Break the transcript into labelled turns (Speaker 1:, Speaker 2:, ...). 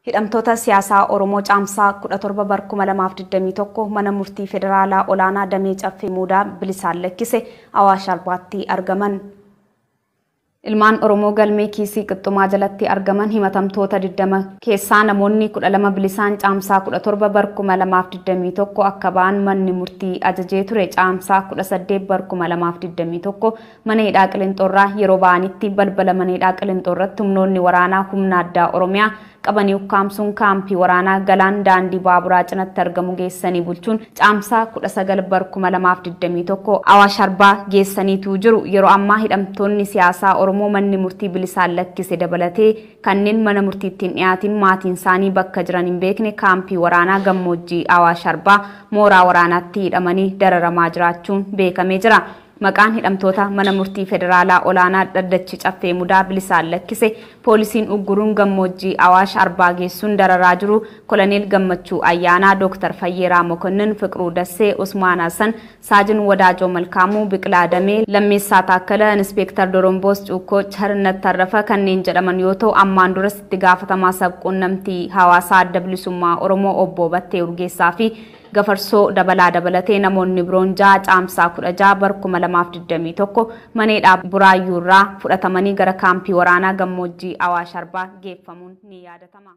Speaker 1: Hidhamtoota siyaasaa Oromoo Caamsaa 17 bar 2021 mana murtii federaalaa olaanaa damee Caffee Muudaa bilisaan lakkise Awaash Arbaatti argaman. Ilmaan Oromoo galmee kiisii qixxumaa jalatti argaman himatamtoota 20 keessaa namoonni 12 bilisaan Caamsaa 17 bar 2021 akka ba'an manni murtii ajajee ture. Caamsaa 18 bar 2021 mana hidhaa Qilinxoorraa yeroo ba'anitti balbala mana hidhaa Qilinxoorratti humnoonni waraanaa humna addaa Oromiyaa qabanii ukkaamsuun kaampii waraanaa Galaan daandii baaburaa cinatti argamu geessanii bulchuun Caamsaa 19 bar 2021 Awaash Arbaa geessaniitu jiru. Yeroo ammaa hidhamtoonni siyaasaa Oromoo manni murtii bilisaan lakkise dabalatee kanneen mana murtiitti hin dhiyaatin maatiin isaanii bakka jiran hin beekne kaampii waraanaa gammoojjii Awaash Arbaa mooraa waraanaatti hidhamanii dararamaa jiraachuun beekamee jira. Maqaan hidhamtoota mana murtii federaalaa olaanaa dhaddachi Caffee Mudaa bilisaan lakkise poolisiin ugguruun gammoojjii Awaash Arbaa geessuun dararaa jiru Koloneel Gammachuu Ayyaanaa, Dooktar Fayyeeraa Mokonnin, Fiqiruu Dassee, Usmaan Hassan, Saajin Wadaajoo Malkaamuu, Biqilaa Damee, Lammeessaa Taakkala, Inspeektar Doromboos Cuukkoo, Charnat Tarrafa kanneen jedhaman yoo ta'u, ammaan duras itti gaafatamaa sabquunnamtii hawaasaa Adda Bilisummaa Oromoo obbo Battee Urgeessaa fi Gafarsoo Dabalaa dabalatee namoonni biroon 6 Caamsaa 16 bar 2021 mana hidhaa Buraayyuurraa fudhatamanii gara kaampii waraanaa gammoojjii Awaash Arbaa geeffamuun ni yaadatama.